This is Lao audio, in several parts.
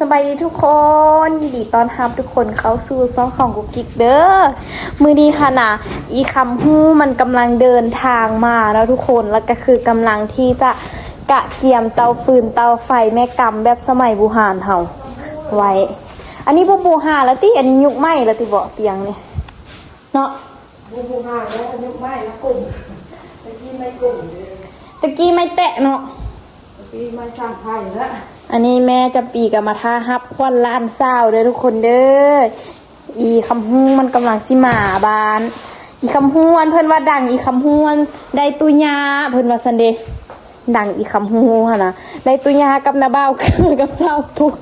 ສະບາຍດີທຸກຄົນ ຍິນດີຕ້ອນຮັບທຸກຄົນເຂົ້າສູ່ຊ່ອງຂອງກຸກກິກເດີ້. ມື້ນີ້ຫັ້ນນະ ອີຄຳຮູ້ມັນກຳລັງເດີນທາງມາເນາະທຸກຄົນ ແລ້ວກໍຄືກຳລັງທີ່ຈະກະກຽມເຕົາຟືນເຕົາໄຟແມ່ກຳແບບສະໄໝບູຮານເຮົາໄວ້. ອັນນີ້ບໍ່ບູຮານແລ້ວຕິ ອັນນີ້ຍຸກໃໝ່ແລ້ວຕິເບາະຕຽງນີ້ເນາະ. ບໍ່ ບໍ່ຫາແລ້ວ ຍກໄມ້ລະກົມ ຕະກີ້ໄມ້ກົມເດ້ ຕະກີ້ໄມ້ແຕະເນາະ ຕະກີ້ໄມ້ສ້າງໄຜ່ລະ. ອັນນີ້ແມ່ຈຳປີກໍມາຖ້າຮັບຂວັນຫຼານສາວເດີ້ທຸກຄົນເດີ້. ອີຄຳຮູ້ມັນກຳລັງຊິມາບ້ານ ອີຄຳຮູ້ອັນເພິ່ນວ່າດັງ ອີຄຳຮູ້ອັນໄດ້ຕູ້ຍ່າ ເພິ່ນວ່າຊັ້ນເດ້. ດັງອີຄຳຮູ້ຫັ້ນນະ ໄດ້ຕູ້ຍ່າກັບນ້າບ່າວເກີດກັບສາວຕຸກ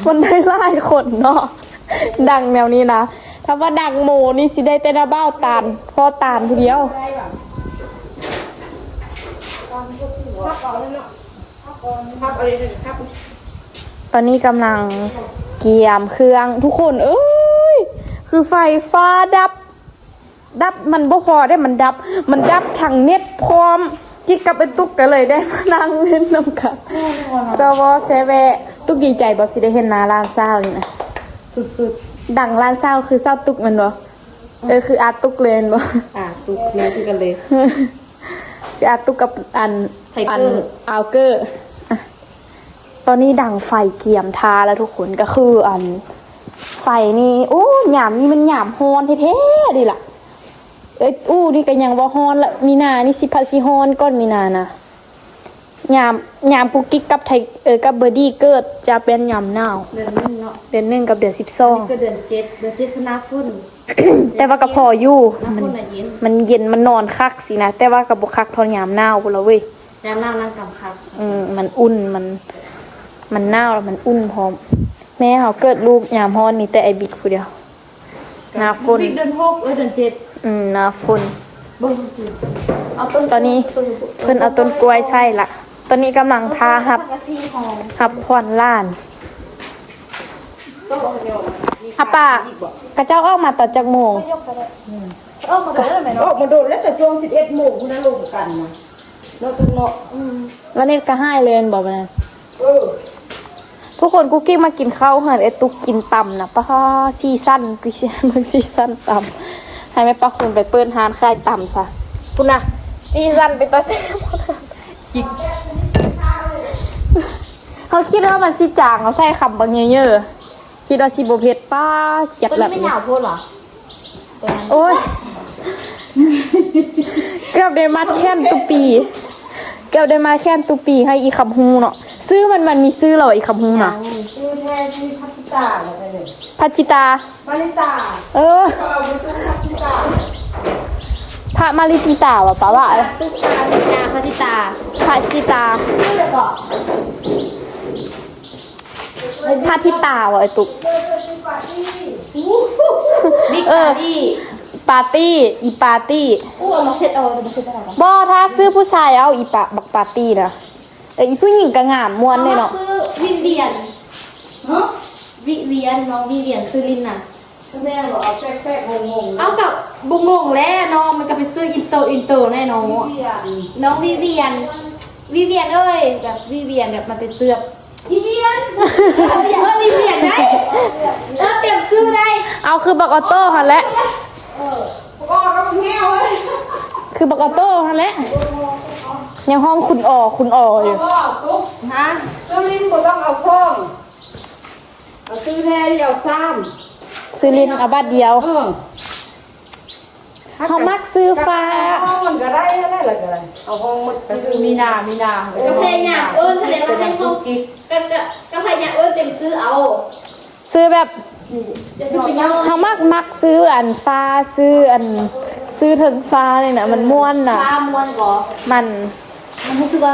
ມັນໄດ້ຫຼາຍຄົນເນາະ ດັງແນວນີ້ນະ. ຖ້າວ່າດັງໂມນີ້ຊິໄດ້ແຕ່ນ້າບ່າວຕານ ພໍ່ຕານຜູ້ດຽວ. ຕອນນີ້ກຳລັງກຽມເຄື່ອງ ທຸກຄົນເອີຍ ຄືໄຟຟ້າດັບ. ດັບ ມັນບໍ່ພໍເດ້ ມັນດັບ ມັນດັບທັງເນັດພ້ອມ ກິກກັບໄອ້ຕຸກກໍເລີຍໄດ້ມານັ່ງຫຼິ້ນນຳກັນ ສະວໍແຊແວະ. ຕຸກດີໃຈບໍ່ ຊິໄດ້ເຫັນໜ້າຫຼານສາວນີ້ນະ ສຸດໆ. ດັງຫຼານສາວຄືສາວຕຸກແມ່ນບໍ່? ເອີ ຄືອາຕຸກເລີຍແມ່ນບໍ່? ອາຕຸກເລີຍ ຄືກັນເລີຍ ຄືອາຕຸກກັບອັນ ໄທເກີ້ ອັນອາວເກີ້. ຕອນນີ້ດັງໄຟກຽມທ່າແລ້ວທຸກຄົນ ກໍຄືອັນ ໄຟນີ້ ໂອ້ ຍາມນີ້ມັນຍາມຮ້ອນແທ້ໆເດລະ. ເອີຍ ອູ້ນີ້ກໍຍັງບໍ່ຮ້ອນລະ ມີນານີ້ຊິພະ ຊິຮ້ອນກ່ອນ ມີນານະ. ຍາມ ຍາມກຸກກິກກັບໄທ ເອີ ກັບເບີດີ້ເກີດຈະເປັນຍາມໜາວ ເດືອນໜຶ່ງເນາະ ເດືອນໜຶ່ງກັບເດືອນສິບສອງ ອັນນີ້ກໍເດືອນເຈັດ ເດືອນເຈັດຄືໜ້າຝົນ ແຕ່ວ່າກໍພໍຢູ່ ໜ້າຝົນນະເຢັນ ມັນເຢັນ ມັນນອນຄັກຊີ້ນະ ແຕ່ວ່າກໍບໍ່ຄັກເທົ່າຍາມໜາວພຸ້ນລະເວີຍ. ຍາມໜາວນັ່ງກຳຄັກ ອືມ ມັນອຸ່ນ ມັນ ມັນໜາວແລ້ວມັນອຸ່ນພ້ອມ. ແມ່ເຮົາເກີດລູກຍາມຮ້ອນມີແຕ່ໄອ້ບິກຜູ້ດຽວ. ໜ້າຝົນ ບິກເດືອນຫົກ ເອີ ເດືອນເຈັດ ອືມ ໜ້າຝົນ. ເບິ່ງ ເອົາຕົ້ນ ຕອນນີ້ເພິ່ນເອົາຕົ້ນກ້ວຍໃສ່ລະ. ຕອນນີ້ກຳລັງຖ້າຮັບ ຮັບຂວັນຫຼານ. ອາປ້າ ເຂົາເຈົ້າອອກມາຕອນຈັກໂມງ? ອອກມາໂດນແລ້ວແມ່ເນາະ ອອກມາໂດນແລ້ວ ແຕ່ຊ່ວງສິບເອັດໂມງພຸ້ນນະ ລົງກັນນະ ເນາະ ເນາະ. ອືມ ລະເນັດກໍຫາຍເລີຍແມ່ນບໍ່ບັດນັ້ນ? ເອີ ທຸກຄົນ ກຸກກິກມາກິນເຂົ້າເຮືອນເອື້ອຍຕຸກ ກິນຕຳນະ ປາ ສີສັນ ກຸກກິກຊິໃຫ້ເບິ່ງສີສັນຕຳ ໃຫ້ແມ່ປ້າຄຸນໄປເປີດຮ້ານຂາຍຕຳຊະ ພຸ້ນນະ ສີສັນເປັນຕາແຊບ. ເຮົາຄິດວ່າມັນຊິຈາງ ເຮົາໃສ່ຄຳບັກເຍີໆ ຄິດວ່າຊິບໍ່ເຜັດ ປ້າ ຈັດແລັບ ໂຕນີ້ແມ່ນຍາວໂພດຫວາ? ໂອ້ຍ ເກືອບໄດ້ມັດແຂນຕຸປີ ເກືອບໄດ້ມັດແຂນຕຸປີໃຫ້ອີຄຳຮູ້ເນາະ. ຊື່ມັນ ມັນມີຊື່ແລ້ວ ອີຄຳຮູ້ນະ? ຊື່ແທ້ຊື່ພັດຈິຕາ ແລ້ວກໍເລີຍ ພັດຈິຕາ ມາລິຕາ ເອີ ເຂົາເອົາໄປຊື່ພັດຈິຕາ ພະມາລິຕິຕາຫວາ ປາວ່າ ຕຸກຕາ ມີຕາ ພັດຈິຕາ ພັດຈິຕາ ຊື່ແລ້ວກໍ ພະທິຕາຫວາ ໄອ້ຕຸກ? ບິກ ເອີ ປາຕີ້ ປາຕີ້ ອີປາຕີ້. ອູ້ ເອົາມາເຊັດເອົາ ເອົາມາເຊັດເອົາ. ບໍ່ ຖ້າຊື່ຜູ້ຊາຍເອົາ ອີປາ ບັກປາຕີ້ນະ. ເອີ ອີຜູ້ຍິງກໍງາມ ມ່ວນເດ້ເນາະ. ເອົາມາຊື່ວິວຽນເນາະ ວິວຽນ ນ້ອງວິວຽນ ຊື່ຫຼິ້ນນະ. ແມ່ນບໍ່ ເອົາແປກໆ ງົງໆ ເອົາ ກໍບໍ່ງົງແຫຼະເນາະ ມັນກໍເປັນຊື່ອິນເຕີ ອິນເຕີແນ່ເນາະ. ນ້ອງວິວຽນ ວິວຽນເອີຍ ແບບວິວຽນ ແບບມັນເປັນຊື່ແບບ ອີວຽນ ເອີ ອີວຽນໄດ້ ເອີ ຕຽມຊື່ໄດ້. ເອົາ ຄືບັກອອໂຕ້ຫັ້ນແຫຼະ ເອີ ບັກອອໂຕ້ແຮວເລີຍ ຄືບັກອອໂຕ້ຫັ້ນແຫຼະ ຍັງຮ້ອງຄຸນອໍ ຄຸນອໍຢູ່. ຮະ ຊື່ຫຼິ້ນບໍ່ຕ້ອງເອົາສອງ ເອົາຊື່ແທ້ນີ້ເອົາສາມ ຊື່ຫຼິ້ນເອົາບາດດຽວ. ເອີ ເຮົາມັກຊື່ຟ້າ ເຮົາຮ້ອງມັນກໍໄດ້ຫັ້ນແຫຼະ ລະກໍໄດ້ ເຮົາຮ້ອງໝົດຊື່ ມີນາ ມີນາ ກໍພະຍາຍາມເອີ້ນຫັ້ນແຫຼະ ວ່າໃຫ້ເຮົາ ກໍ ກໍ ກໍພະຍາຍາມເອີ້ນເປັນຊື່ເອົາ ຊື່ແບບ ຢ່າຊິໄປຍ້ອງ ເຮົາມັກ ມັກຊື່ອັນຟ້າ ຊື່ອັນ ຊື່ເທິງຟ້ານີ້ນະ ມັນມ່ວນນະ ຟ້າມ່ວນກໍ ມັນ ມັນຮູ້ສຶກວ່າ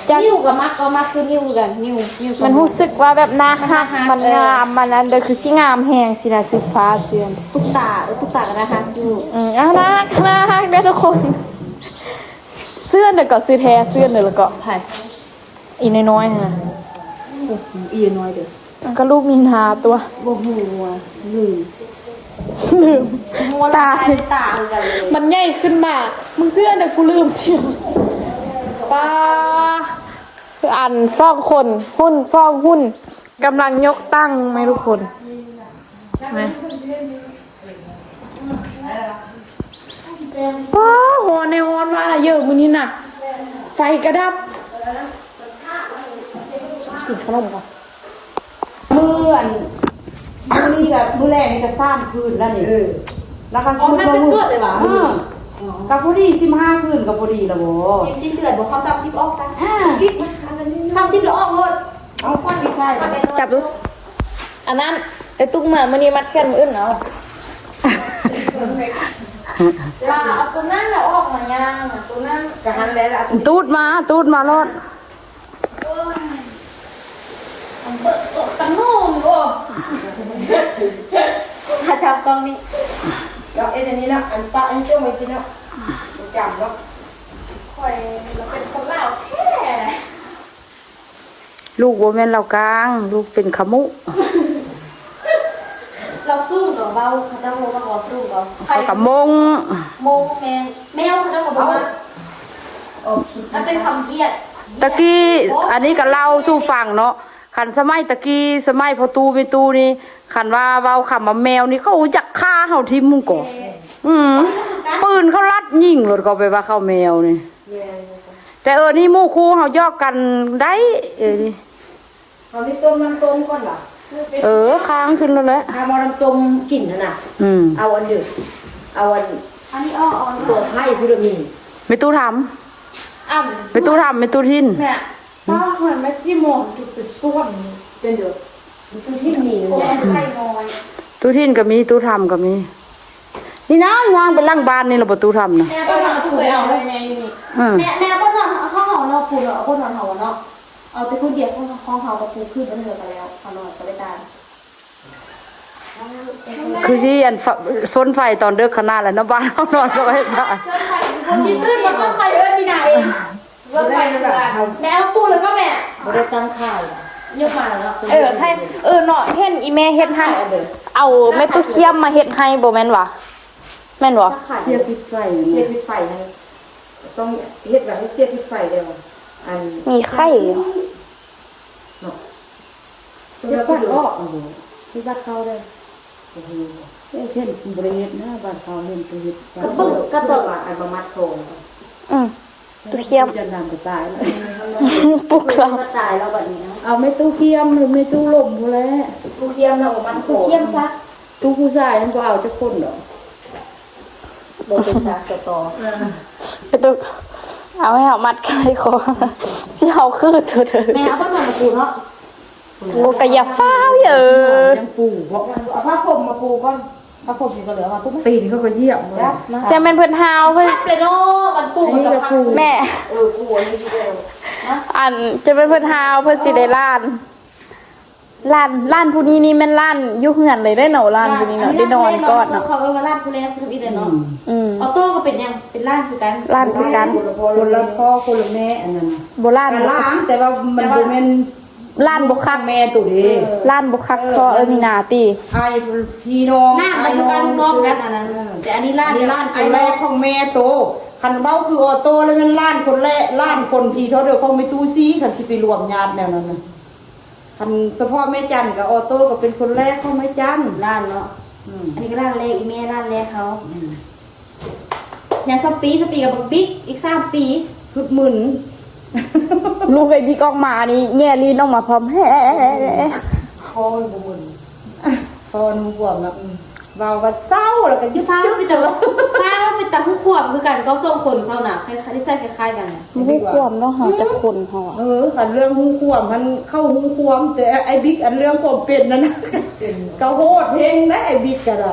ຈະ ນິວກໍມັກ ກໍມັກຄືນິວຄືກັນ ນິວ ນິວກໍມັນຮູ້ສຶກວ່າແບບໜ້າຮັກ ມັນໜ້າຮັກ ມັນງາມ ເອີ ມັນອັນເດີ ຄືຊິງາມແຮງຊີ້ນະ ຊື່ຟ້າຊື່ອັນ ຕຸກຕາ ເອີ ຕຸກຕາກໍໜ້າຮັກຢູ່. ອືມ ອ່າ ໜ້າຮັກ ໜ້າຮັກເດີທຸກຄົນ. ຊື່ອັນເດີກໍຊື່ແທ້ ຊື່ອັນເດີລະກໍ ໃຜ? ອີນ້ອຍໆຫັ້ນນະ. ໂອ້ ອີນ້ອຍເດີ ມັນກໍລູກມີນາຕົວະ ບໍ່ຮູ້ວ່າລືມ ລືມ ຕາ ຕາຄືກັນເລີຍ ມັນໃຫຍ່ຂຶ້ນມາ ມຶງເຊື່ອນະ ກູລືມຊື່. ປ້າ ອັນສອງຄົນ ຫຸ່ນສອງຫຸ່ນ ກຳລັງຍົກຕັ່ງແມ່ທຸກຄົນ ໂອ້ ຮ້ອນແທ້ ຮ້ອນວ່າລະເຢີ ມື້ນີ້ນະ ໄຟກະດັບ. ກິນຂະໜົມກ່ອນ. ມື້ອັນ ມື້ນີ້ກະ ມື້ແລກນີ້ກະສາມຄືນແລ້ວນີ້ ເອີ ແລ້ວກະ ອໍ ນັບແຕ່ເກີດເລີຍຫວາ? ເອີ ກະພໍດີສິບຫ້າຄືນ ກະພໍດີລະບໍ? ຍັງສິ້ນເດືອນບໍ່ ເຂົ້າສາມສິບອອກຊະ ອ່າ ສາມສິບແລ້ວອອກໂລດ. ເອົາ ຄວັນອີກໄດ້ ຈັບດູ. ອັນນັ້ນ ໄອ້ຕຸກມາມື້ນີ້ມັດແຂນມື້ອື່ນເອົາ ລາເອົາໂຕນັ້ນລະອອກມາຍ່າງ ໂຕນັ້ນກະຫັ້ນແຫຼະ ລະເອົາໂຕ ຕູດມາ ຕູດມາໂລດ. ໂອ້ຍ ເບິ່ງ ໂອ້ ຕຳໜູນ ໂອ້ ຖ້າຈັບກ້ອງນີ້ ເນາະ ເຮັດອັນນີ້ເນາະ ອັນປະອັນຈົ່ງໄວ້ຊີ້ເນາະ ຈຳເນາະ ຂ້ອຍລະເປັນຄົນລາວແທ້. ລູກບໍ່ແມ່ນລາວກາງ ລູກເປັນຂະມຸ ລາວສູງກະເວົ້າ ເຂົາເຈົ້າເວົ້າວ່າລາວສູງກະ ເຂົາກະມົ້ງ ມົ້ງແມ່ນ ແມວເຂົາເຈົ້າກະບໍ່ມັກ ມັນເປັນຄຳຢຽດ. ຕະກີ້ ອັນນີ້ກະເລົ່າສູ່ຟັງເນາະ ຄັນສະໄໝຕະກີ້ ສະໄໝພໍ່ຕູ້ແມ່ຕູ້ນີ້ ຄັນວ່າເວົ້າຄຳວ່າແມວນີ້ ເຂົາຢາກຂ້າເຮົາຖິ້ມໝູ່ເກາະ ອືມ ປືນເຂົາລັດຍິງໂລດ ເຂົາໄປວ່າເຂົາແມວນີ້. ແຕ່ເອີ ນີ້ໝູ່ຄູ່ເຮົາຢອກກັນໄດ້ ເອີ ນີ້ ເຮົານີ້ຕົ້ມນ້ຳຕົ້ມກ່ອນຫວາ? ເອີ ຄ້າງຂຶ້ນແລ້ວແຫຼະ ຖ້າເອົານ້ຳຕົ້ມກິນຫັ້ນນະ ອືມ ເອົາອັນເດີ ເອົາອັນ ອັນນີ້ອອກ ເອົາອັນນີ້ອອກ ຕົວໄຂ່ພຸ້ນລະມີ ແມ່ຕູ້ທຳ ອັນ ແມ່ຕູ້ທຳ ແມ່ຕູ້ທິນ ແມ່ ປ້າ ແມ່ຊີມອງຈຸດໄປສ່ວນ ເປັນເດີ ຕູ້ທິນມີ ໂອ້ ອັນໄຂ່ນ້ອຍ ຕູ້ທິນກະມີ ຕູ້ທຳກະມີ. ນີ້ນະ ຍ່າງໄປຫຼັງບ້ານນີ້ລະບໍ່ຕູ້ທຳນະ ແມ່ ເອີ ເຮົາເຄີຍເອົາແມ່ຢູ່ນີ້ ອືມ ແມ່ ແມ່ເອົາບ່ອນນອນເຮົາເນາະ ປູເນາະ ເອົາບ່ອນນອນເຮົາເນາະ ເອົາແຕ່ພື້ນດຽວຂອງເຮົາ ຂອງເຮົາກະປູພື້ນອັນເດີກະແລ້ວ ເຮົານອນກະໄດ້ຕາຍ ຄືຊິອັນ ຊົນໄຟຕອນເດິກຂະໜາດແລ້ວເນາະ ບ້ານເຮົານອນກະໄດ້ຕາຍ ຊົນໄຟ ຊິຕື່ນມາຊົນໄຟ ເອີ້ນມີນາເອງ. ແມ່ເອົາປູແລ້ວກໍແມ່ ບໍ່ໄດ້ຕັ້ງຂາຍ ຍົກມາແລ້ວເນາະ ເອີ ໃຫ້ ເອີເນາະ ເຫັນອີແມ່ເຮັດໃຫ້ ເອົາແມ່ຕູ້ຂຽມມາເຮັດໃຫ້ບໍ່ແມ່ນຫວາ? ແມ່ນບໍ່? ເສຍພິດໄຟ ເສຍພິດໄຟຫັ້ນ ຕ້ອງເຮັດວ່າໃຫ້ເສຍພິດໄຟແລ້ວ ອັນ ມີໄຂ້ເນາະ ເຮັດບັດອອກ ເຮັດບັດເຂົ້າເດີ. ໂອ້ໂຫ ເຫັນບໍ່ໄດ້ເຮັດນະ ບ້ານເຂົາເຫັນແຕ່ເຮັດ ກະເບິ່ງ ກະເບິ່ງວ່າອັນມາມັດຂອງ ອືມ ຕູ້ຂຽມ ຈະນຳໄປຕາຍແລ້ວ ປຸກລາວ ມາຕາຍແລ້ວບັດນີ້ ເອົາແມ່ຕູ້ຂຽມ ແມ່ຕູ້ລົມພຸ້ນແຫຼະ ຕູ້ຂຽມລະບໍ່ມັດຂອງ ຕູ້ຂຽມຊະ ຕູ້ຜູ້ຊາຍມັນບໍ່ເອົາຈັກຄົນດອກ ບໍ່ເປັນຕາສະຕໍ ເອີ ຕູ້ ເອົາໃຫ້ເຮົາມັດຂາຍຂອງ ຊິເອົາຄືນເດີ ແມ່ເອົາຜ້າໜູມາປູເນາະ. ໂອ້ ກະຢ່າຟ້າວເອີ ຍັງປູບໍ່ ເອົາຜ້າຄົມມາປູກ່ອນ ຜ້າຄົມນີ້ກະເຫຼືອມາປູ ຕີນເຂົາກະຢຽບ ຈະແມ່ນເພິ່ນຫາວເພິ່ນ ແມ່ ເອີ ກູອັນນີ້ຢູ່ແລ້ວ ອັນ ຈະແມ່ນເພິ່ນຫາວເພິ່ນຊິໄດ້ລ້ານ ລ້ານ ລ້ານຜູ້ນີ້ນີ້ແມ່ນລ້ານຢູ່ເຮືອນເລີຍເດ້ເນາະ ລ້ານຜູ້ນີ້ເນາະ ໄດ້ນອນກອດເນາະ ເຂົາເອີ້ນວ່າລ້ານຜູ້ແລກຜູ້ທຳອິດເລີຍເນາະ ອືມ ອອໂຕ້ກະເປັນຫຍັງ ເປັນລ້ານຄືກັນ ລ້ານຄືກັນ ຄົນລະພໍ່ຄົນລະແມ່ ອັນນັ້ນນະ ບໍ່ລ້ານ ກະລ້ານ ແຕ່ວ່າມັນບໍ່ແມ່ນ ລ້ານບໍ່ຄັກ ແມ່ໂຕເດ້ ເອີ ລ້ານບໍ່ຄັກ ເອີ ເພາະເອີມີນາຕິ ອ້າຍພີ່ນ້ອງ ນ້ຳມັນຄືກັນ ນ້ອງກັນ ອັນນັ້ນ ເອີ ແຕ່ອັນນີ້ລ້ານ ອັນນີ້ລ້ານຄົນແລກຂອງແມ່ໂຕ ຄັນເວົ້າຄືອອໂຕ້ແລ້ວແມ່ນລ້ານຄົນແລກ ລ້ານຄົນທີ່ເທົ່າເດີຂອງແມ່ຕູ້ຊີ ຄັນຊິໄປລວມຍາດແນວນັ້ນນະ ຄັນສະເພາະແມ່ຈັນກະອອໂຕ້ກະເປັນຄົນແລກຂອງແມ່ຈັນ ລ້ານເນາະ ອືມ ອັນນີ້ກະລ້ານແລກ ອີແມ່ລ້ານແລກເຮົາ ອືມ. ຍັງສອງປີ ສອງປີກະບັກບິກ ອີກສາມປີ ສຸດມຶນ ລູກໄອ້ບິກອອກມານີ້ ແຍ່ລີ້ນອອກມາພ້ອມ ແຮ ຄໍມັນບໍ່ມຶນ ຄໍມັນບວມລະ ອືມ ເວົ້າວ່າເສົ້າ ລະກະຢຸດ ເສົ້າ ຢຸດ ເປັນຕາ ເສົ້າເປັນຕາຮູ້ຄວາມຄືກັນ ເຂົາສອງຄົນເຂົານະ ຄ້າຍໆ ນິໄສຄ້າຍໆກັນ ຮູ້ຄວາມເນາະ ເຮົາຈັກຄົນເຮົາ ເອີ ຄັນເລື່ອງຮູ້ຄວາມຫັ້ນ ເຂົາຮູ້ຄວາມ ແຕ່ໄອ້ບິກ ອັນເລື່ອງຄວາມເປັນຫັ້ນນະ ກະໂຫດແຮງໄດ໋ ໄອ້ບິກກະໄດ້.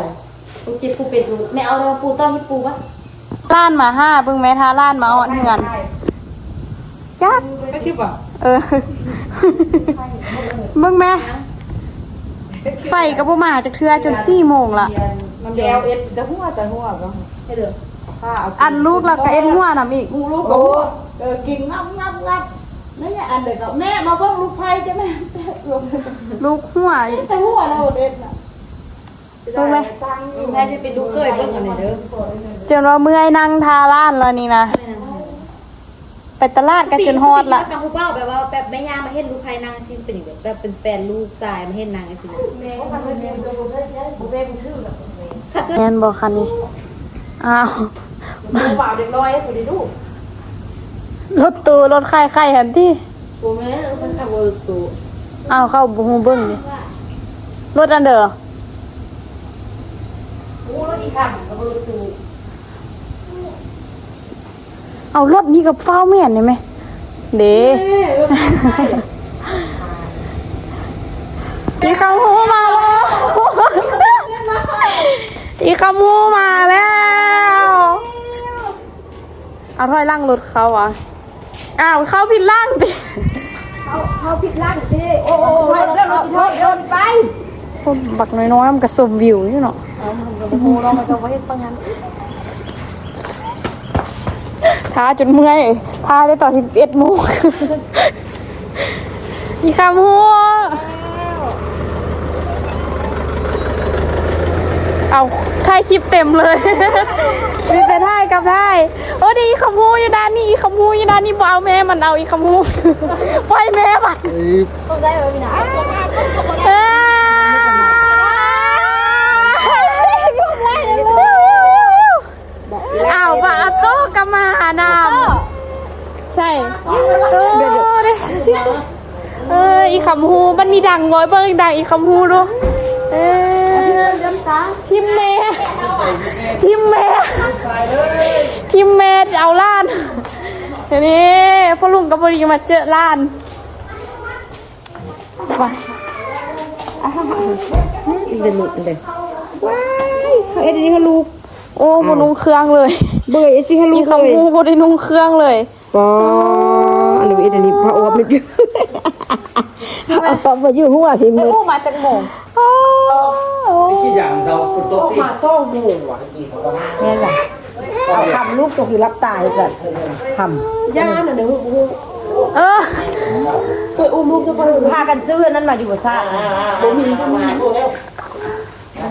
ຜູ້ເຈັບຜູ້ເປັນ ແມ່ເອົາເດີ ປູຕ້ອງໃຫ້ປູບະ ລ້ານມາຫາເບິ່ງແມ່ ຖ້າລ້ານມາຮອດເຮືອນ ຈັກ ເອີ ເບິ່ງແມ່ ໄຟກະບໍ່ມາຈັກເທື່ອ ຈົນສີ່ໂມງລະ ແກ້ວເອັດແຕ່ຫົວແຕ່ຫົວ ອັນລູກລະກະເອັດຫົວນຳອີກ ລູກກະຫົວ ເອີ ກິນງັບໆໆ ແມ່ ອັນເດີ ແມ່ມາເບິ່ງລູກໄຟ ຈະແມ່ ລູກຫົວອີກ ແຕ່ຫົວລະເອັດນະ. ເບິ່ງແມ່ ແມ່ຊິເປັນລູກເຂີຍເບິ່ງອັນນີ້ເດີ ຈົນວ່າເມື່ອຍນັ່ງທ່າລ້ານລະນີ້ນະ ໄປຕະຫຼາດກໍຈົນຮອດລະ. ຄັນຜູ້ບ່າວແບບວ່າ ແບບແມ່ຍ່າມາເຫັນລູກໃຜນັ່ງຈັ່ງຊີ້ ເປັນແບບ ເປັນແຟນລູກຊາຍມາເຫັນນັ່ງຈັ່ງຊີ້ນະ. ແມ່ນບໍ່ຄັນນີ້? ອ້າວ ຜູ້ບ່າວເດັກນ້ອຍຜູ້ໃດລູກ ລົດຕູ້ ລົດຂາຍໄຂ່ຫັ້ນຕິ. ບໍ່ແມ່ນ ເພິ່ນຂັບລົດຕູ້. ອ້າວ ເຂົາບໍ່ຮູ້ເບິ່ງນີ້ ລົດອັນເດີ. ໂອ້ ລົດອີ່ຄັນ ຂັບລົດຕູ້. ເອົາ ລົດນີ້ກໍຟ້າວແມ່ນໄດ້ແມະ ເດ້. ອີ່ຄຳຮູ້ມາແລ້ວ ອີ່ຄຳຮູ້ມາແລ້ວ. ເອົາ ຖອຍຫຼັງລົດເຂົ້າຫວາ. ອ້າວ ເຂົ້າຜິດຫຼັງຕິ ເຂົ້າ ເຂົ້າຜິດຫຼັງຕິ. ໂອ້ ໂອ້ ລົດ ລົດ ລົດ ລົດໄປ. ຄົນບັກນ້ອຍໆ ມັນກໍຊົມວິວຢູ່ເນາະ. ເອົາ ມັນກໍບໍ່ຮູ້ເນາະ ມັນກໍບໍ່ເຮັດປານນັ້ນ. ຖ້າຈົນເມື່ອຍ ຖ້າໄດ້ຕອນສິບເອັດໂມງ. ອີ່ຄຳຮູ້ ເອົາ ຖ່າຍຄລິບເຕັມເລີຍ ມີແຕ່ຖ່າຍກັບຖ່າຍ. ໂອ້ ນີ້ອີ່ຄຳຮູ້ຢູ່ດ້ານນີ້ ອີ່ຄຳຮູ້ຢູ່ດ້ານນີ້. ບໍ່ເອົາແມ່ມັນ ເອົາອີ່ຄຳຮູ້ ປ່ອຍແມ່ມັນ. ຕ້ອງໄດ້ເອີ ມີນະ ເອີ ອ້າວ ວ່າອາໂຕກໍມາຫານຳ. ໃສ່ ເອີ ອີ່ຄຳຮູ້ ມັນມີດັງບໍ່? ເບິ່ງດັງອີ່ຄຳຮູ້ດູ. ເອີ ທິມແມ່ ທິມແມ່ ທິມແມ່ເອົາຫຼານ. ນີ້ ພໍ່ລຸງກໍພໍດີມາເຈີຫຼານ. ວ່າ ອີກແລ້ວລູກເດ້. ວ້າຍ ເຮັດອັນນີ້ໃຫ້ລູກ. ໂອ້ ບໍ່ນຸ່ງເຄື່ອງເລີຍ. ເບິ່ງເອັດຊິໃຫ້ລູກເລີຍ. ອີ່ຄຳຮູ້ບໍ່ໄດ້ນຸ່ງເຄື່ອງເລີຍ. ປໍ ອັນນີ້ເຮັດອັນນີ້ຜ້າອ້ອມນີ້ ເອົາໄປຢູ່ຫົວພີ້ໝົດ. ເອື້ອຍ ໂອ້ ມາຈັກໂມງ? ໂອ້ ຂີ້ຢາງເຊົາຝົນຕົກ ອອກມາສອງໂມງຫວາ. ແມ່ນລະ ເອົາຄຳລູກຕົກຢູ່ຫຼັບຕາຢູ່ຊັ້ນ ຄຳ ຢ້ານນະ. ເອີ ໄປອຸ້ມລູກຊະກ່ອນ. ພາກັນຊື້ອັນນັ້ນມາຢູ່ບໍ່ຊາດ ບໍ່ມີ ບໍ່ມີ.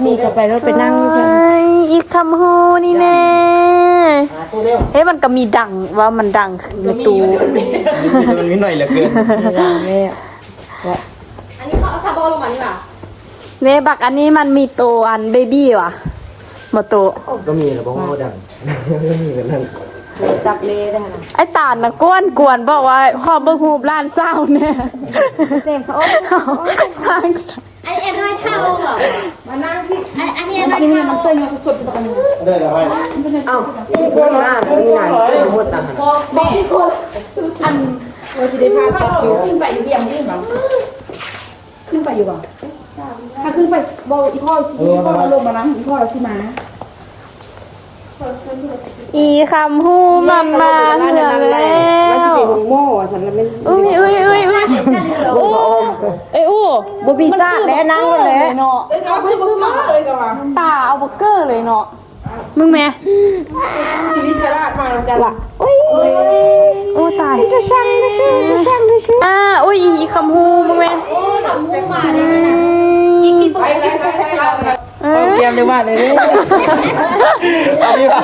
ນີ້ກໍໄປລົດໄປນັ່ງຢູ່. ເອີຍ ອີ່ຄຳຮູ້ນີ້ແນ່. ເອີ ມັນກໍມີດັງວ່າມັນດັງໃນຕູ້ ມັນມີໜ້ອຍເຫຼືອເກີນ. ແມ່ ອັນນີ້ເຂົາເອົາຊາບອນລົງມານີ້ຫວາ? ເດ້ ບັກອັນນີ້ມັນມີໂຕອັນເບບີ້ຫວາ? ບໍ່ໂຕ ກໍມີລະບໍ່ຮູ້ວ່າດັງ ກໍມີກັນນັ້ນ. ຈັກເລໄດ້ນະ ໄອ້ຕານນະກວນໆ ບອກວ່າຂໍເບິ່ງຮູບຫຼານສາວແນ່. ແຕ່ງເຂົາອອກ ສ້າງ ອັນນີ້ແອນນ້ອຍເຖົ້າເບາະ? ມານັ່ງທີ່ ອັນ ອັນນີ້ແອນນ້ອຍເຖົ້າ. ເອົາ ມີຄົນມາ ມີນາຍ ມີຄົນມາ ມີຄົນ ອັນ ວ່າຊິໄດ້ຜ່າຕັດຢູ່ ຂຶ້ນໄປຢູ່ວຽງພຸ້ນເນາະ. ຂຶ້ນໄປຢູ່ບໍ່? ຖ້າຂຶ້ນໄປ ບໍ່ ອີ່ພໍ່ຊິ ອີ່ພໍ່ລະລົງມານຳ ອີ່ພໍ່ລະຊິມາ. ອີ່ຄຳຮູ້ມັນມາເຮືອນແລ້ວ. ວ່າຊິໄປໂຮງໝໍວ່າຊັ້ນລະແມ່ນ. ອຸ້ຍ ອຸ້ຍ ອຸ້ຍ ອຸ້ຍ ເອີຍ ອູ້ ບໍ່ມີຊາດແລ້ວ ນັ່ງໂລດແຫຼະເນາະ. ເອີຍ ເອົາເພິ່ນຊື້ມາເອີຍ ກະວ່າ ຕາເອົາບໍ່ເກີເລີຍເນາະ. ມຶງແມ ຊີວິດຂະໜາດມານຳກັນລະ. ໂອ້ຍ ໂອ້ຕາຍ ຈະຊ່າງ ຈະຊ່າງ ຈະຊ່າງ ຈະຊ່າງ. ອ່າ ໂອ້ຍ ອີ່ຄຳຮູ້ ມຶງແມ. ໂອ້ຍ ຄຳຮູ້ມາເດ້. ອືມ ກິນ ກິນ ໄປ ໄປ ໄປ ໄປ. ເອີ ເອົາແກ້ມໄດ້ຫວານເລີຍເດ້. ເອົາພີ່ວ່າ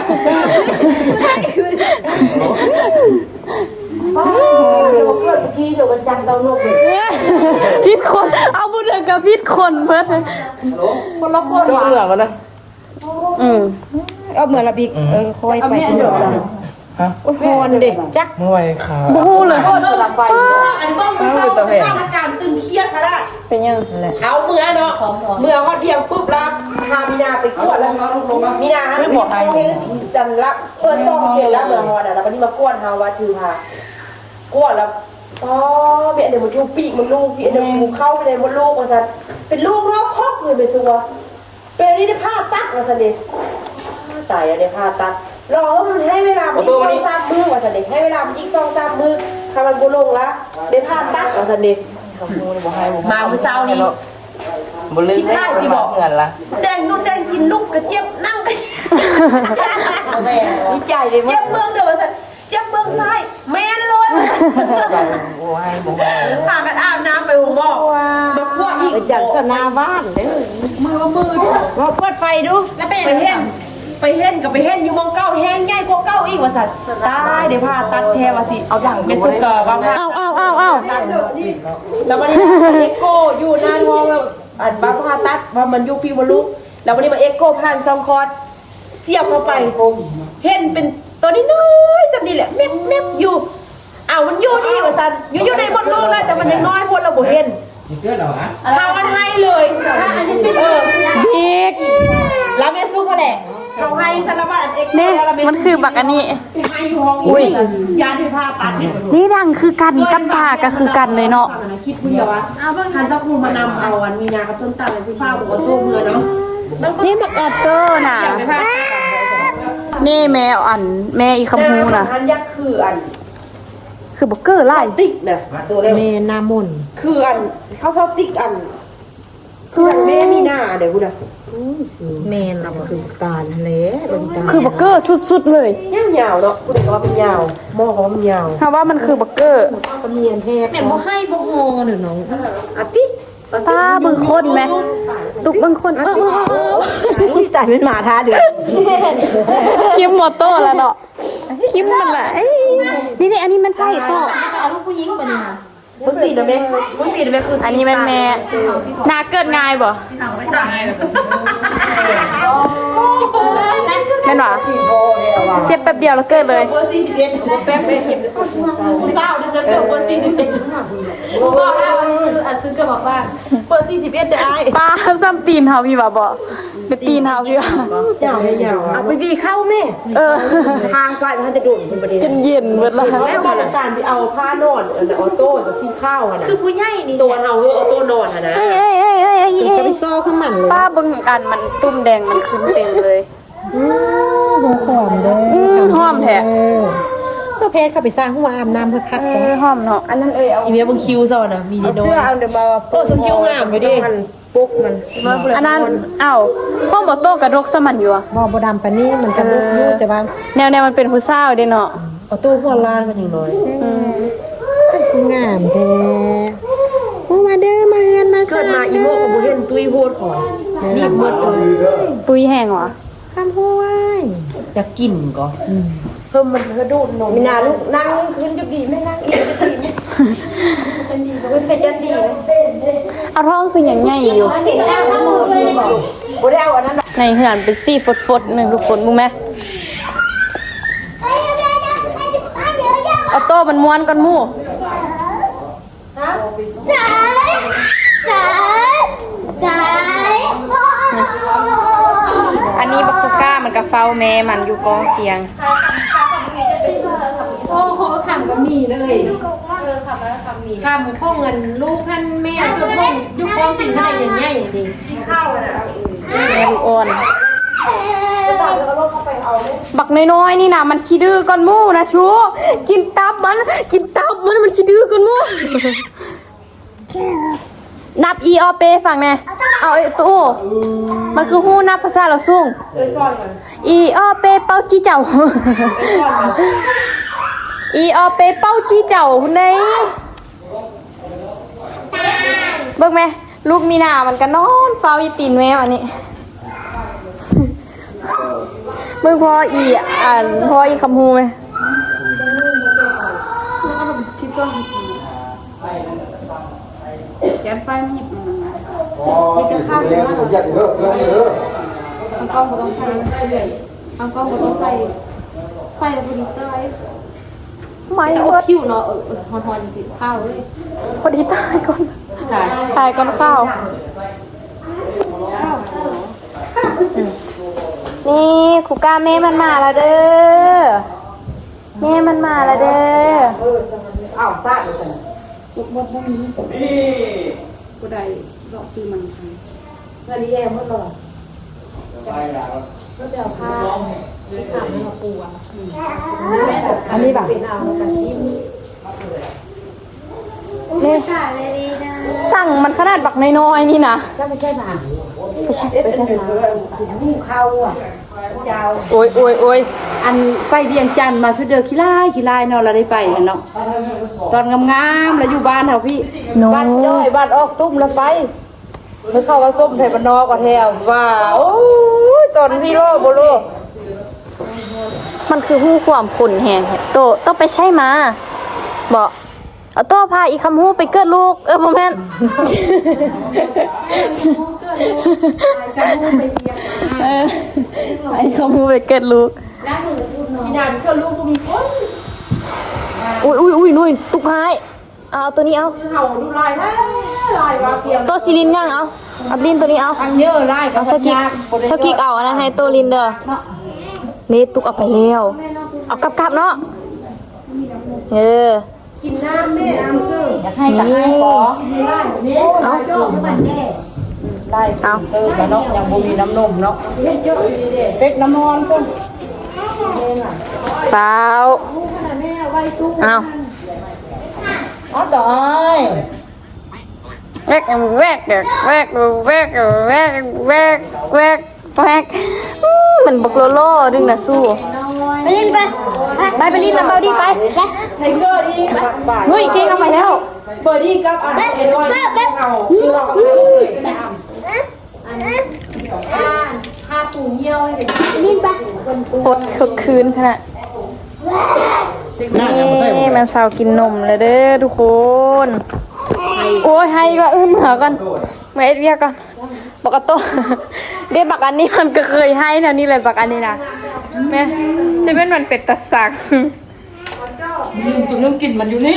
ຜິດຄົນ ເອົາຜູ້ເດີກະຜິດຄົນເບິດ. ຄົນລະຄົນ ເຈົ້າເຫຼືອມັນນະ. ອືມ ເອົາເມືອລະບິກ. ອືມ ເອີ ຄ່ອຍໄປ. ຮະ ໂອ້ຍ ຮ້ອນເດ້ ຈັກ ເມື່ອຍຂາ ບໍ່ຮູ້ເລີຍ. ອັນເບິ່ງມື້ເຊົ້າ ສະຖານະການຕຶງຄຽດຂະໜາດ. ເປັນຫຍັງ? ເອົາເມືອເນາະ ເມືອຮອດວຽງປຶບລະ ຫາມີນາໄປກວດລະ ມີນາຫັ້ນມີໂຕເຮັດຊິສັນລະ ເປີດສອງເຊັນລະ ເມືອຮອດນະ. ລະບັດນີ້ມາກວດເຮົາວ່າຖືພາ ກວດລະ ອໍ ມີອັນໃດມັນຢູ່ປີກມົດລູກ ມີອັນໃດຢູ່ເຂົ້າ ມີອັນໃດມົດລູກວ່າຊັ້ນ ເປັນລູກນອກຄອກເລີຍ ແມ່ນຊິວ່າ ເປັນອັນນີ້ໄດ້ຜ່າຕັດວ່າຊັ້ນເດ. ຕາຍແລ້ວ ໄດ້ຜ່າຕັດ ລໍໃຫ້ເວລາມັນອີກສອງສາມມື້ວ່າຊັ້ນເດ ໃຫ້ເວລາມັນອີກສອງສາມມື້ ຄັນມັນບໍ່ລົງລະ ໄດ້ຜ່າຕັດວ່າຊັ້ນເດ. ມາມື້ເຊົ້ານີ້ ບໍ່ລືມ ຄິດຫຼາຍຕິບອກ ເຮືອນລະ ແຕ່ງຢູ່ແຕ່ງກິນ ລຸກກະເຈັບ ນັ່ງກະເຈັບ ດີໃຈເດ້ ເຈັບເບິ່ງເດີວ່າຊັ້ນ ເຈັບເບື້ອງຊ້າຍ ແມ່ນເລີຍ. ໂອ້ຍ ບໍ່ ພາກັນອາບນ້ຳໄປໂຮງໝໍ ມາກວດອີກ ໄປຈັດສະໜ້າບ້ານເດີ ມື ມື ເປີດໄຟດູ ແລ້ວເປັນຫຍັງ? ໄປເຫັນກໍໄປເຫັນຢູ່ໝ່ອງເກົ່າ ແຮງໃຫຍ່ກວ່າເກົ່າອີກວ່າຊັ້ນ. ຕາຍ ໄດ້ຜ່າຕັດແທ້ວ່າຊິ ເອົາດັງ ແມ່ສຸກກໍວ່າ ເອົາ ເອົາ ເອົາ ເອົາ ແລ້ວບັດນີ້ເອັກໂກຢູ່ໜ້າທ້ອງ ແລ້ວອັນວ່າຜ່າຕັດວ່າມັນຢູ່ປີກມະລຸກ ແລ້ວບັດນີ້ມາເອັກໂກຜ່ານຊ່ອງຄອດ ສຽບເຂົ້າໄປ ເຫັນເປັນຕົວນ້ອຍໆ ສ່ຳນີ້ແຫຼະ ແມັບໆ ຢູ່. ອ້າວ ມັນຢູ່ນີ້ວ່າຊັ້ນ ຢູ່ ຢູ່ໃນມົດລູກແຫຼະ ແຕ່ມັນຍັງນ້ອຍໂພດ ລະບໍ່ເຫັນ. ເຮົາມັນໃຫ້ເລີຍ ເອີ ເດັກ ລະແມ່ສຸກຫັ້ນແຫຼະ ເຮົາໃຫ້ສາລະວັດອັນເອັກໂກ ແມ່ ແລ້ວລະແມ່ ມັນຄືບັກອັນນີ້ ໃຫ້ຢູ່ຫ້ອງອີກ ຢ້ານໃຫ້ຜ່າຕັດ. ນີ້ດັງຄືກັນ ກັບປາກໍຄືກັນເລີຍເນາະ. ຄິດຜູ້ດຽວວ່າ ຄັນເຈົ້າຄູມານຳເອົາອັນມີນາກັບຕົ້ນຕານຊິພາບໍ່ອອໂຕ້ເມືອເນາະ. ນີ້ບັກອອໂຕ້ນະ ນີ້ແມ່ອັນ ແມ່ອີຄຳຮູ້ນະ ອັນຍັກຄືອັນ ຄືບັກເກີຫຼາຍ ຕິກນະ ແມ່ນ ໜ້າມົນ ຄືອັນເຂົາຊອບຕິກອັນ ຄືແມ່ມີນາເດ້ພຸ້ນນະ. ແມ່ນລະ ຄືການຫັ້ນແຫຼະ ເບິ່ງຕາ ຄືບັກເກີສຸດໆ ເລີຍ ຍາວໆ ເນາະ ຜູ້ໃດກໍວ່າມັນຍາວ ໝໍກໍວ່າມັນຍາວ ຖ້າວ່າມັນຄືບັກເກີ ກໍມີອັນແຮບ ແມ່ນບໍ່ໃຫ້ບໍ່ຮອເດີນ້ອງ ອາຕິ ປ້າ ເບິ່ງຄົນແມ ຕຸກເບິ່ງຄົນ ເອີ ອຸ້ຍ ຕາຍ ແມ່ນໝາທາເດີ ຄິມບໍ່ໂຕແລ້ວເນາະ ຄິມມັນລະ ເອີຍ ນີ້ໆ ອັນນີ້ມັນໃຜໂຕ ເອົາລູກຜູ້ຍິງປານນີ້ນະ. ເບິ່ງຕີນນະແມ່ ເບິ່ງຕີນນະແມ່ ຄື ອັນນີ້ແມ່ນແມ່ ໜ້າເກີດງ່າຍບໍ່ ແມ່ນບໍ່ ເຈັບແປັບດຽວແລ້ວເກີດເລີຍ ເບີສີ່ສິບເອັດ ແປັບເດີ ຜູ້ສາວເດີ ເກີດເບີສີ່ສິບເອັດ ບໍ່ບອກແລ້ວ ອັນຊື້ ອັນຊື້ເກີດບອກວ່າ ເບີສີ່ສິບເອັດເດີອ້າຍ ປ້າ ສ່ຳຕີນເຮົາພີ້ວ່າບໍ່ ເປັນຕີນເຮົາຢູ່ ເຈົ້າໃຫ້ຍາວ ເອົາໄປຫວີເຂົ້າແມ່ ເອີ ທາງໄປມັນຈະດົນເພິ່ນບໍ່ໄດ້ ຈົນເຢັນເບິດລະ ແລ້ວບໍ່ຕ້ອງການໄປເອົາຜ້ານອນ ອັນອອໂຕ້ ສີຂາວຫັ້ນນະ ຄືຜູ້ໃຫຍ່ນີ້ ໂຕເຮົາ ເອີ ໂຕນອນຫັ້ນນະ ເອີຍ ເອີຍ ເອີຍ ເອີຍ ເອີຍ ກໍໄປຊອກຂ້າງມັນເລີຍ ປ້າເບິ່ງອັນມັນຕຸ່ມແດງມັນຂຶ້ນເຕັມເລີຍ ອືມ ຫອມເດີ ອືມ ຫອມແທ້ ເອີ ເພິ່ນແພດເຂົ້າໄປສາຫົວອາບນ້ຳເພິ່ນຄັກ ເອີ ຫອມເນາະ ອັນນັ້ນເອີຍ ເອົາ ອີເມເບິ່ງຄິວເຈົ້ານະ ມີນ້ອຍ ເອົາເສື້ອອັນເດີມາ ໂອ້ ເຈົ້າຄິວງາມຢູ່ເດ້ ປຸກມັນ ອັນນັ້ນ ອ້າວ ຂອງບໍ່ໂຕກະດົກສ່ຳມັນຢູ່ຫວາ ບໍ່ ບໍ່ດຳປານນີ້ ມັນກະດົກຢູ່ ເອີ ແຕ່ວ່າ ແນວ ແນວມັນເປັນຜູ້ສາວເດ້ເນາະ ອອໂຕ້ຫົວລ້ານກໍຍັງນ້ອຍ ອືມ ຄືງາມແທ້ ໂອ້ ມາເດີ ມາເຮືອນມາຊານ ເກີດມາອີໂມກໍບໍ່ເຫັນຕຸ້ຍໂພດຂອງ ໜີບໝົດເລີຍ ຕຸ້ຍແຮງຫວາ ຄຳຫ້ວຍ ຢາກກິນກໍ ອືມ ເພີ່ມມັນກະດູດນົມ ມີໜ້າລູກນັ່ງຄືນຢູ່ດີແມ່ນັ່ງອີກ ຈັນດີ ເພິ່ນເປັນຈັນດີນະ ເອົາທ້ອງຄືຍັງໃຫຍ່ຢູ່ ບໍ່ໄດ້ເອົາອັນນັ້ນ ໃນເຮືອນເປັນສີຟົດໆ ໜຶ່ງທຸກຄົນເບິ່ງແມ ອອໂຕ້ມັນມ່ວນກ່ອນໝູ່. ອັນນີ້ບັກຄູກ້າມັນກະເຝົ້າແມ່ມັນຢູ່ກ້ອງຕຽງ. ໂອ້ໂຫ ຂຳກະມີເລີຍ ເອີ ຂຳ ຂຳມີ ຂຳຂອງເງິນລູກຫັ້ນແມ່ ສ່ວນຂອງຢູ່ກ້ອງຕຽງຫັ້ນໃຫຍ່ໆ ນີ້ ແມ່ລູກອ່ອນ ບັກນ້ອຍໆ ນີ້ນະ ມັນຂີ້ດື້ກ່ອນໝູ່ນະຊູ ກິນຕັບມັນ ກິນຕັບມັນ ມັນຂີ້ດື້ກ່ອນໝູ່. ນັບອີອໍເປຟັງແດ່ ເອົາ ເອີ ຕູ້ ມັນຄືຮູ້ນັບພາສາລາວສູງ ອີອໍເປເປົາຈີເຈົ້າ ອີອໍເປເປົາຈີເຈົ້າພຸ້ນເດ້. ເບິ່ງແມ ລູກມີນາມັນກະນອນເຝົ້າຢູ່ຕີນແມວອັນນີ້. ເບິ່ງພໍ່ອີ ອັນ ພໍ່ອີຄຳຮູ້ແມ ແກນໄຟມັນຫຍິບມັນ ມີແຕ່ຂ້າງເດີ ມັນກ້ອງບໍ່ຕ້ອງໃສ່ ມັນກ້ອງບໍ່ຕ້ອງໃສ່ ໃສ່ແລ້ວພໍດີຕາຍ. ໄໝ້ ແຕ່ອົບ ເບິດ ຄິວເນາະ ເອີ ເອີ ຮ້ອນໆ ຈັ່ງຊີ້ ຂ້າວເອີຍ ພໍດີຕາຍກ່ອນ ຕາຍ ຕາຍກ່ອນຂ້າວ. ນີ້ ຄູກ້າ ແມ່ມັນມາລະເດີ ແມ່ມັນມາລະເດີ. ອ້າວ ຊາດ ບໍ່ ບໍ່ ບໍ່ມີ ບໍ່ໄດ້ ເລາະຊື້ມັນ ເຮືອນອີແອໝົດແລ້ວ ມັນໄປເອົາຜ້າທີ່ຂ້າມາປູ ອັນນີ້ບະ ເປັນເອົາແລ້ວກະຖິ້ມ. ນີ້ ສັ່ງມັນຂະໜາດບັກນ້ອຍໆ ນີ້ນະ ໄປໃສ່ບາດ ໄປໃສ່ ໄປໃສ່ບາດ ໂອ້ຍ ໂອ້ຍ ໂອ້ຍ ອັນໄປວຽງຈັນມາສຸດເດີ ຂີ້ລ້າຍ ຂີ້ລ້າຍເນາະ ລະໄດ້ໄປຫັ້ນເນາະ ຕອນງາມໆ ລະຢູ່ບ້ານເຮົາພີ້ ເນາະ ບ້ານຈ້ອຍ ບ້ານອອກຕຸ້ມ ລະໄປ. ເພິ່ນເຂົ້າມາຊົມໄທບ້ານນອກວ່າແທ້ວ່າ ໂອ້ຍ ຕອນພີ້ລໍບໍ່ລໍ ມັນຄືຮູ້ຄວາມຄົນແຮງແທ້. ໂຕ ໂຕໄປໃສມາເບາະ? ເອົາ ໂຕພາອີຄຳຮູ້ໄປເກີດລູກ. ເອີ ບໍ່ແມ່ນ ເອີ ອີຄຳຮູ້ໄປເກີດລູກ. ອີ່ດານເກີດລູກບໍ່ມີຄົນ. ອຸ້ຍ ອຸ້ຍ ອຸ້ຍ ນຸ້ຍ ຕຸກຮ້າຍ. ເອົາ ເອົາໂຕນີ້ເອົາ. ເຮົາດຸຫຼາຍແທ້ ຫຼາຍວ່າກຽມ. ໂຕຊິຫຼິ້ນຫຍັງ? ເອົາ ເອົາຫຼິ້ນໂຕນີ້ເອົາ. ອັນເຍອະຫຼາຍ ເອົາ ສະກິກ ສະກິກເອົາອັນນັ້ນໃຫ້ໂຕຫຼິ້ນເດີ. ເນຕຸກເອົາໄປແລ້ວ. ເອົາກັບໆເນາະ. ເອີ ກິນນ້ຳແມ່ ນ້ຳເຊິ່ງ. ຢາກໃຫ້ກໍໃຫ້ບໍ? ນີ້ ເອົາ ຫຼາຍເຕີບແລ້ວເນາະ ຍັງບໍ່ມີນ້ຳນົມເນາະ. ເປັກນ້ຳຮ້ອນເຊິ່ງ. ຟ້າວ ເອົາ. ເອົາຕໍ່ອ້າຍ. ແວກ ແວກ ແວກ ອືມ ມັນບັກຫຼໍ່ໆ ດຶງນະຊູ. ໄປຫຼິ້ນໄປ ໄປ ໄປຫຼິ້ນນຳເບົາດີໄປ. ໄທເກີດີໄປ. ເຮີ້ຍ ເກັ່ງເອົາໄປແລ້ວ. ເບີດີກັບອັນ ໄປ ເອັນວອຍ ໄປ ເອົາ ຄືວ່າເອົາໄປເລີຍ. ຫຼິ້ນໄປ ໂຄດຄຶກຄື້ນຂະໜາດ. ນີ້ ມາເຊົາກິນນົມແລ້ວເດີທຸກຄົນ. ໂອ້ຍ ໄຫ້ວ່າ ເອີ ເມືອກ່ອນ ເມືອເຮັດວຽກກ່ອນ. ບັກກະໂຕ ເດ້ ບັກອັນນີ້ມັນກໍເຄີຍໄຫ້ແນວນີ້ແຫຼະ ບັກອັນນີ້ນະ. ແມ່ ຈະແມ່ນມັນເປັນຕາສັງ. ໜຶ່ງ ຕົວໜຶ່ງກິນມັນຢູ່ນີ້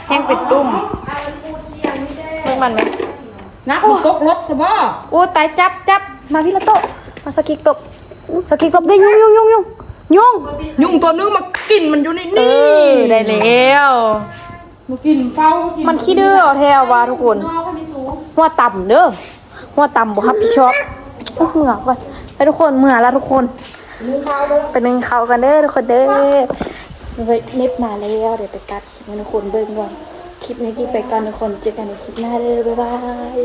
ແຮງເປັນຕຸ່ມ. ເບິ່ງມັນແມ່ ນັກ ໂອ້ ມັນຕົກລົດຊະບໍ? ໂອ້ ຕາຍ ຈັບ ຈັບ ມາພີ້ລະໂຕະ. ມາ ສະກິກຕົບ ສະກິກຕົບເດ້. ຍຸງ ຍຸງ ຍຸງ ຍຸງ ຍຸງ ຍຸງຕົວໜຶ່ງມາກິນມັນຢູ່ນີ້. ເອີ ນີ້ ໄດ້ແລ້ວ. ມາກິນເຝົ້າ ມັນຂີ້ດື້ເອົາແທ້ວ່າທຸກຄົນ. ຫົວຕຳເດີ ຫົວຕຳບໍ່ຮັບຜິດຊອບ. ເມືອກ່ອນ ໄປທຸກຄົນ ເມືອລະທຸກຄົນ. ໄປໜຶ້ງເຂົ້າກັນເດີທຸກຄົນເດີ. ເນັດມາແລ້ວ ດຽວໄປຕັດຄລິບໃຫ້ທຸກຄົນເບິ່ງກ່ອນ. ຄລິບນີ້ກິນໄປກ່ອນທຸກຄົນ ເຈີກັນໃນຄລິບໜ້າເດີ ບາຍບາຍ.